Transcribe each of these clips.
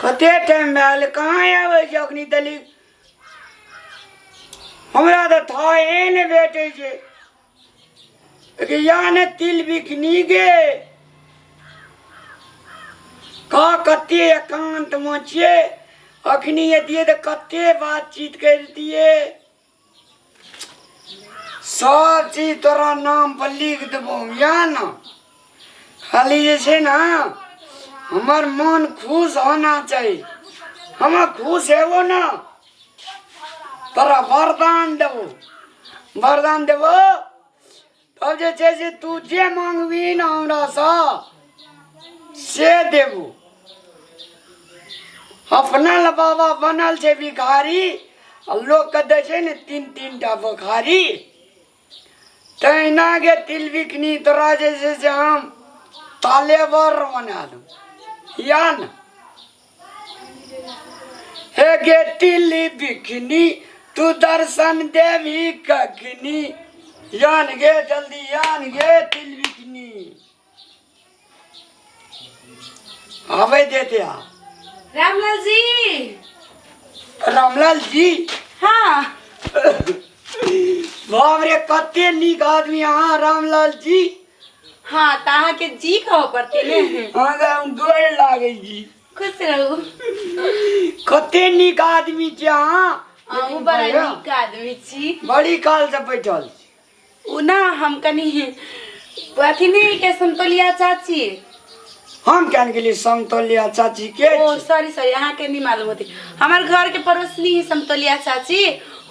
कते टाइम भए गेलै कहाँ आबै छै अखनी तली हमरा तऽ थाहे नहि भेटै छै गे या ने तिल बिकनी गे का कते एकान्तमे छियै अखनी एतियै तऽ कते बातचीत करितियै सब चीज तोरा नाम पर लिख देबो या न खाली जे छै ने हमर मन खुश होना चाही हम खुश हेबो न तोरा वरदान देबो वरदान देबो तब जे छै से तू जे मांगबी ने हमरासँ से देबो अपना लए बाबा बनल छै भिखारी आ लोकके दै छै ने तीन तीन टा बोखारी तहिना गे तिल बिकनी तोरा जे छै से हम तालेवर बना दू या ने हे गे तिल बिकनी तू दर्शन देवी कखनी यान गे जल्दी यान गे तिल बिकनी आबै देते आ रामलाल जी रामलाल जी हाँ बाप रे कते नीक आदमी अहाँ रामलाल जी हाँ तऽ अहाँके जी कहऽ पड़तै ने अहाँके हम गोर लागै छी खुश रहू कते नीक आदमी छी अहाँ अहूँ बड़ा नीक आदमी छी बड़ी काल से बैठल छी ओ ना हम कनि अथी नहीं के समतोलिया चाची हम केहन गेली समतोलिया चाची के ओ सॉरी सॉरी अहाँके नहीं मालूम होती हमार घर के पड़ोसनी ही समतोलिया चाची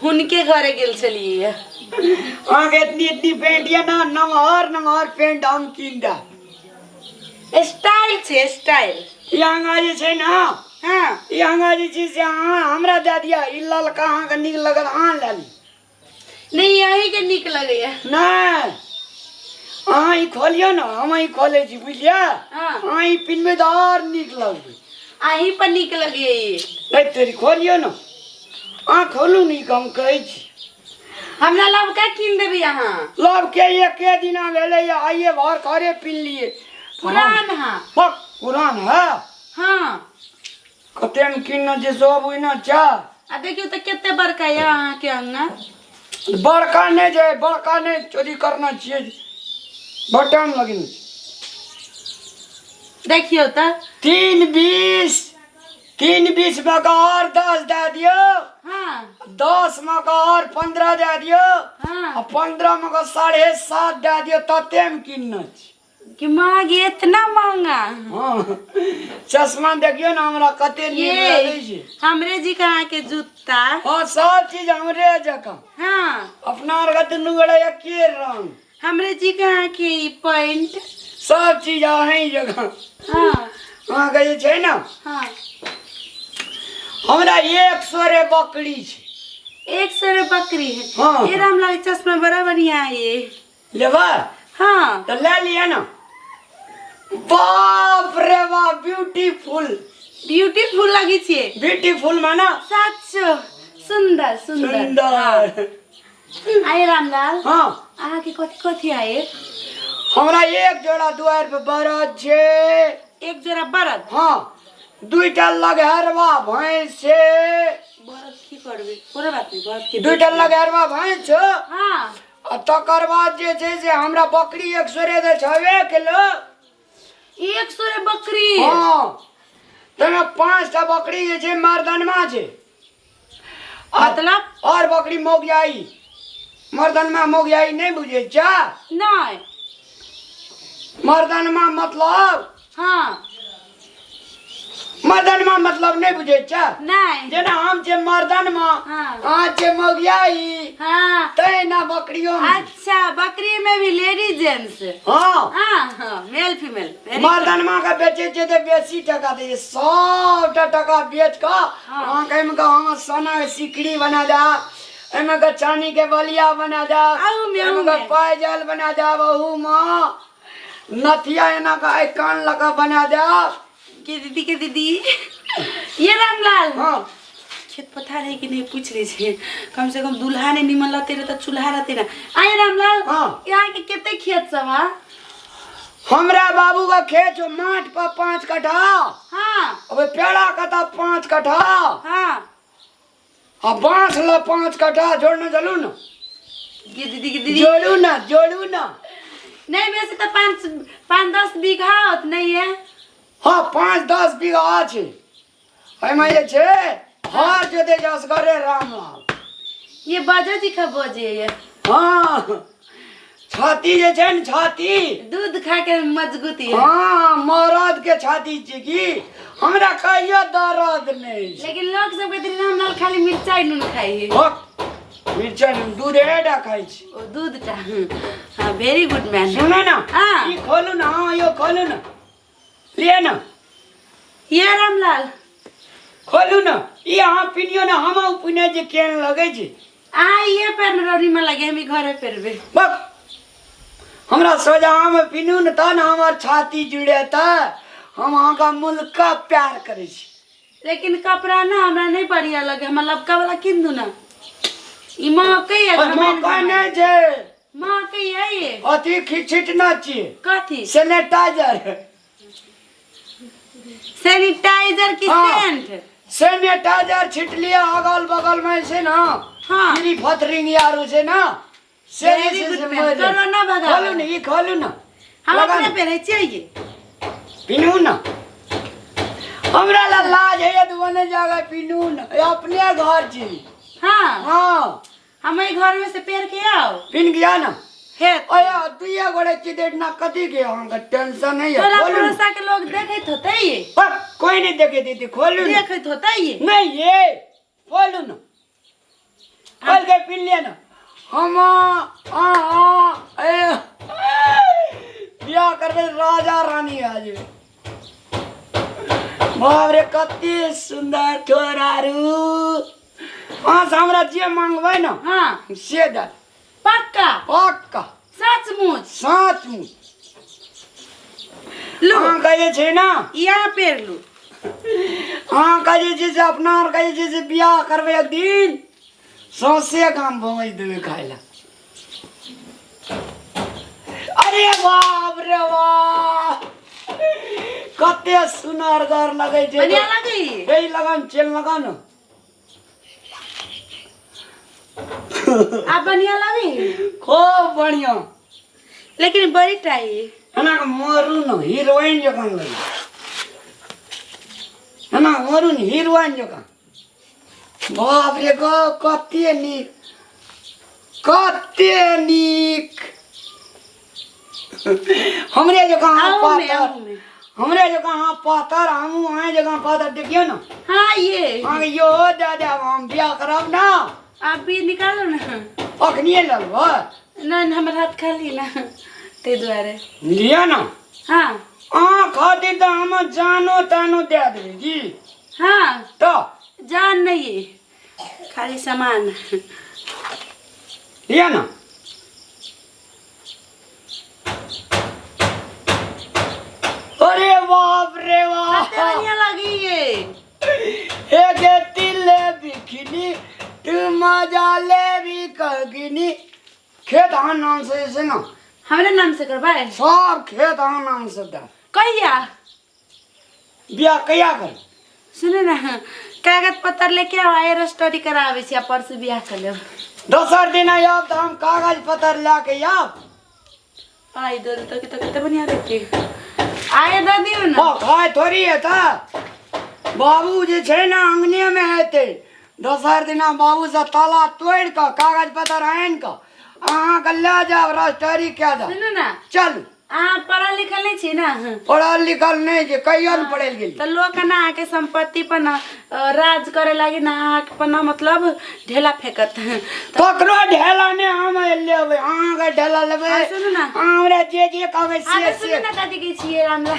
हुनके घरे गेल छलियै अहाँके इतनी इतनी पेंट ये ना नमहर नमहर पेंट हम कीन देब स्टाइल छै स्टाइल ई अहाँ जे छै ने हाँ ई अहाँ जे छै से अहाँ हमरा दए दिअ ई ललका अहाँके नीक लगल अहाँ लए ली नहीं अहीं के नीक लगैया नहि अहाँ ई खोलियौ ने हम ई खोलै छी बुझलियै हाँ। अहाँ ई पिन्हबै तऽ आओर नीक लगबै अहीं पर नीक लगैया ई नहि तेरी खोलियौ ने अहाँ खोलू ने ई हम कहै छी हमरा लबका कीन देबै अहाँ लव के एके दिना भेलै आइए भर घरे पिन्हलियै पुरान हाँ बक पुरान है हाँ कतेक किनने छै सब ओहिना छै आ देखियौ तऽ कते बड़का यऽ अहाँके अंगना बड़का नहि छै बड़का नहि चोरी करना छियै बटन लगेने छै देखियौ तऽ 3:20 3:20 मे के आओर 10 दए दियौ हाँ 10 मे के आओर 15 दए दियौ हाँ आ 15 मे के 7.5 दए दियौ ततेमे किनने छी कि महग इतना महंगा हाँ चश्मा देखियौ ने हमरा कते नीक ये लगै छै हमरे जी के अहाँके जूता हाँ सब चीज हमरे जकाँ हाँ अपना आर के दुनू गोरा एके रंग हमरे जी के अहाँके ई पैंट सब चीज अहीं जकाँ हाँ अहाँके जे छै ने हाँ हमरा 100 रे बकरी छै 100 रे बकरी है हाँ। ये रामलाल चश्मा बड़ा बढ़िया है ये लेबै हाँ तऽ लए लिअ ने बाप रे बाप ब्यूटीफुल ब्यूटीफुल लगी छियै ब्यूटीफुल माना सच सुंदर सुंदर सुंदर आए रामलाल हाँ अहाँके कथी कथी आए हमरा एक जोड़ा दुआरि पर बरद छै एक जोड़ा बरद हाँ दुईटा लगहरवा भैंस छै बरद की करबै कोनो बात नहीं बरद के दुईटा लगहरवा भैंस छौ हाँ आ तकर बाद जे छै से हमरा बकरी एक सौ रे छबे किलो 100 रे बकरी हँ ताहिमे पाँचटा बकरी जे छै मर्दनमा छै मतलब आओर बकरी मौगियाई मर्दनमा मौगियाई नहि बुझै छ नहीं मर्दनमा मतलब हाँ मर्दनमा मतलब नहि बुझै छ नहीं जेना हम छै मर्दनमा हाँ। अहाँ छै मौगियाई हाँ तहिना बकरियो मे। अच्छा बकरी में भी लेडीज जेंट्स हँ हाँ हाँ मेल फीमेल मर्दनमा के बेचै छियै तऽ बेसी टका दै छै सबटा टका बेच कऽ अहाँके एहिमे के अहाँ सोना के सिकड़ी बना देब एहिमे के चानी के बलिया बना देब अहू मे, अहू एहिमे के मे। पायजल बना देब अहू मे नथिया एना के एहि कान लऽ कऽ बना देब के दीदी के दीदी ये रामलाल हँ खेत पथार है कि नहीं पूछ रहे छे कम से कम दूल्हा ने निमन रहते रहे तो चूल्हा रहते ना आए रामलाल हाँ। यहाँ के कते खेत सब है हमरा बाबू का खेत छौ माठ पर 5 कट्ठा। अबे पेड़ा कता 5 कट्ठा। आ बाँस ला 5 कट्ठा। जोड़ने चलू न। ये दीदी की दीदी। जोड़ू न, जोड़ू न। नहीं, वैसे तो पाँच पाँच 10 बीघा होत नहीं है? हाँ, 5-10 बीघा छै। एहिमे जे छै हर जोते जसगरे रामलाल। ये बजो जी खा बजे ये। हाँ, छाती जे छै ने, छाती। दूध खा के मजबूती है। हाँ, मरद के छाती छै की हमरा कहियो दर्द नहि छै। लेकिन लोग सब कहते रामलाल खाली मिर्चाई नून खाई है। हक, मिर्चाई नून दूधे टा खाइ छी। ओ दूध टा, हाँ, वेरी गुड मैन। सुनो न। हाँ। ई खोलू न। हाँ, यो खोलू न, लिअ न। ये रामलाल। खोलू न, ई अहाँ पिनियो न, हम पिने जे केहन लगै छै। आ ये पेन रौनी में लगे, हम ई घरे पेरबे। बक, हमरा सोझामे पिनू ने तहन हमर छाती जुड़ेतै। हम अहाँके मुल्का प्यार करै छी। लेकिन कपड़ा ना हमरा नहीं बढ़िया लगे, हमरा लबका वाला किन दू ना। ई मकई है। ओहि मकई नहि छै। मकई है ये। अथी खिचिट न छियै। कथी? सैनिटाइजर। सैनिटाइजर की? हाँ। सेंट। सैनिटाइजर छिटलियै अगल बगल में छै ने। कीड़ी फतरिंग आरू छै ने से जे Very छै good से man. मरि जाइ। कोरोना भगाबै। खोलू ने, ई खोलू ने। हम लगा अपने ने। पहने चाहिए। पिनू ने, हमरा ला लाज है दुआने जागा। पिनू ने, ये अपने घर छी। हाँ। हम ई घर में से पेर के आओ। पिन गया ना? हे। ओए, दुइये गोड़े छी ना, कथी के अहाँके टेंशन नहीं है? टोला खोलू ने। पड़ोसा के लोग देखत होते ये। पर कोई नहीं देखे दीदी, खोलू ने। देखत होते ये। नहीं, ये खोलू ना, खोल के पी लिया ना। हम आ आ ए बियाह करबे, राजा रानी आ जेबै। बाप रे, कते सुन्दर छोरारू। अहाँ से हमरा जे मांगबै ने से दे। पक्का? पक्का। सचमुच? सचमुच। लो। अहाँके जे छै ने यहाँ पेर लू। अहाँके जे छै से अपना आरके जे छै से बियाह करबै एक दिन, सौंसे गाम भोज देबै खाय लए। अरे बाप रे बाप, कते सुनरगर लगै छै। बढ़िया लगी। हे, लगन चल, लगन। आप बढ़िया लगी। खूब बढ़िया। लेकिन बड़ी टाई। एना मरू न, हीरोइन जकाँ लगे। एना मरू न, हीरोइन जकाँ। बाप रे गो, कते नीक, कते नीक। हमरे जकाँ अहाँ आऊ में पातर। आऊ में। हमरे जकाँ अहाँ पातर, हमहूँ अहाँ जकाँ पातर। देखियौ ने। हाँ, ये। अहाँके यो दए देब, हम बियाह करब ने। आप भी निकालो ना। अखनिए लेबै? ना ना, हमर हाथ खाली ना, ताहि दुआरे। लिअ ने। अहाँ खातिर तऽ हम जानो तानो दए देबै जी। तऽ। जान नहीं है, खाली सामान। लिअ ने। अरे बाप रे बाप। कते बढ़िया लगी ये। हे गे तिले बिखनी, तू मजा ले भी कगिनी। खेत अहाँ नाम से जे छै ने। हमरे नाम से करबै? सब खेत अहाँ नाम से दे। कहिया? बियाह कहिया कर? सुनू ने, कागज पत्र लेके आउ, आइ रजिस्ट्री कराबै छी आ परसू बियाह कर लेब। दोसर दिन आयब तऽ हम कागज पत्र लए के आयब। आइ दऽ देतौ कि तऽ कते बढ़िया रहतै। आइ दऽ दियौ ने। हँ, खाय थोड़ी हेतै। बाबू जे छै ने अंगने मे हेतै। दोसर दिना बाबूसँ ताला तोड़ि कऽ कागज पत्र आनि कऽ अहाँके लए जायब, रजिस्ट्री कए देब। सुनू ने। चलू। अहाँ पढ़ल लिखल नहि छी ने? पढ़ल लिखल नहि छै, कहियो ने पढ़ल गेली। तऽ लोक ने अहाँके सम्पत्ति पर ने राज करे लागी ने अहाँके पर ने मतलब ढेला फेकत। ककरो ढेला नहि हम लेबै, अहाँके ढेला लेबै। हाँ, सुनू ने। अहाँ हमरा जे जे कहबै अहाँ से तऽ सुनू से। ने, कथी कहै छियै हमरा,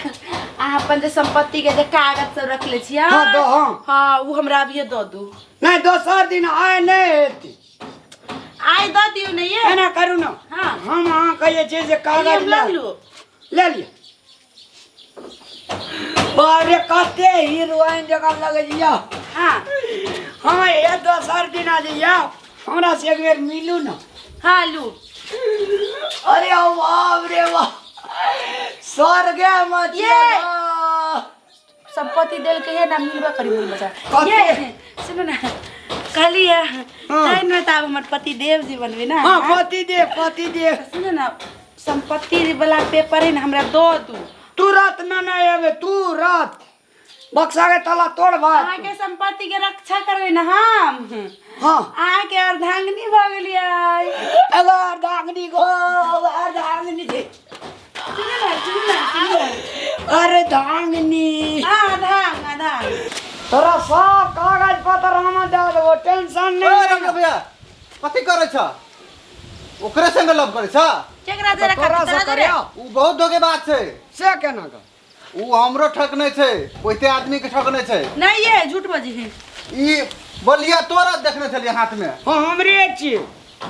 अहाँ अपन जे सम्पत्ति के जे कागज सब रखले छियै। हाँ, दो, हाँ। हाँ, ओ हमरा अभिये दऽ दू। नहि, दोसर दिन, आइ नहि हेतै। आइ दऽ दियौ ने ये। एना करू ने। हम अहाँके जे छै से कागज हम लऽ लू। ले लिअ। बाप रे, कते हीरोइन जकाँ लगै छै यौ। हम हे दोसर दिन जे यौ हमरा से एक बेर मिलू ने। हाँ, लू। अरे बाप रे बाप। स्वर्गे मचेगा। संपत्ति देल के है ना मिलबा करी मुल बचा। कते? ये सुनो ना, कहली है तै न त आब हमर पति देव जी बनबे ना। हाँ, पति देव, पति देव। सुनो ना, संपत्ति वाला पेपर है ना, हमरा दो तू। तुरंत में नहीं आवे, तुरंत बक्सा के ताला तोड़ बात। अहाँके संपत्ति के रक्षा करबै ना हम। हाँ। अहाँके अर्धांगिनी भऽ गेलियै। एगो अर्धांगिनी गो, अर्धांगिनी छी। सुनू ना, सुनू ना, सुनू ना। अर्धांगिनी। हाँ, अर्धांग, अर्धांग। तोरा सब कागज पत्र हम दे देबो, टेंशन ए, नहीं। रंगा भैया, कथी करै छ? ओकरे संगे लव करै छ? केकरा जरा तोरा से तोरा जरे? करिया। उ बहुत धोखेबाज छै। से केना कर? उ हमरो ठकने छै, ओते आदमी के ठकने छै। नहीं, ये झूठ बजी है। ई बलिया तोरा देखने छलियै हाथ में। हाँ, हमरे छियै।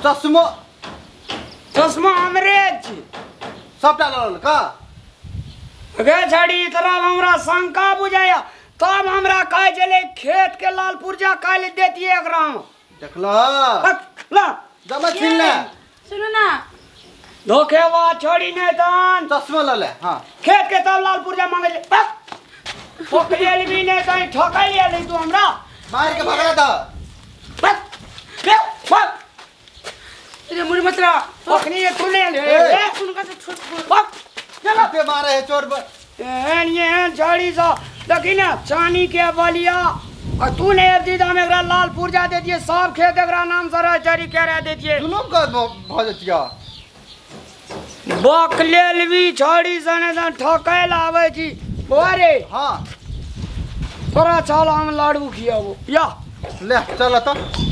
चश्मो। चश्मा हमरे छियै। सबटा लऽ लेलक। गे छड़ी, तोरा हमरा शंका बुझाया, तब हमरा कहै छलै खेत के लाल पुर्जा काल्हि देतियै एकरा हम। देखलह? ला। जमा छीन ले। सुनू ना। धोखेबाज छोड़ी नहीं तहन। चश्मा लऽ ले। हाँ। खेत के तब लाल पुर्जा मांगे ले। पकड़ेल भी नहीं तहीं, ठकै ले तू हमरा। मार के भगा दऽ। तेरे मुड़ी मतलब अखनी तू ले ले। ए। हुनका से छोट। कते मारे है चोर एहन एहन छड़ी सँ देखी ने, चानी के बलिया आ तू नहीं अबती तऽ हम एकरा लाल पुर्जा दे दिए, सब खेत एकरा नाम से रजिस्ट्री करा देतिए। जुलुम कर भऽ जतिया। बक लेल भी छड़ी सने सन ठकै लए आबै छी। बौआ रे। हाँ। तोरा चल, हम लाडू खियाबो या। ले चल तऽ।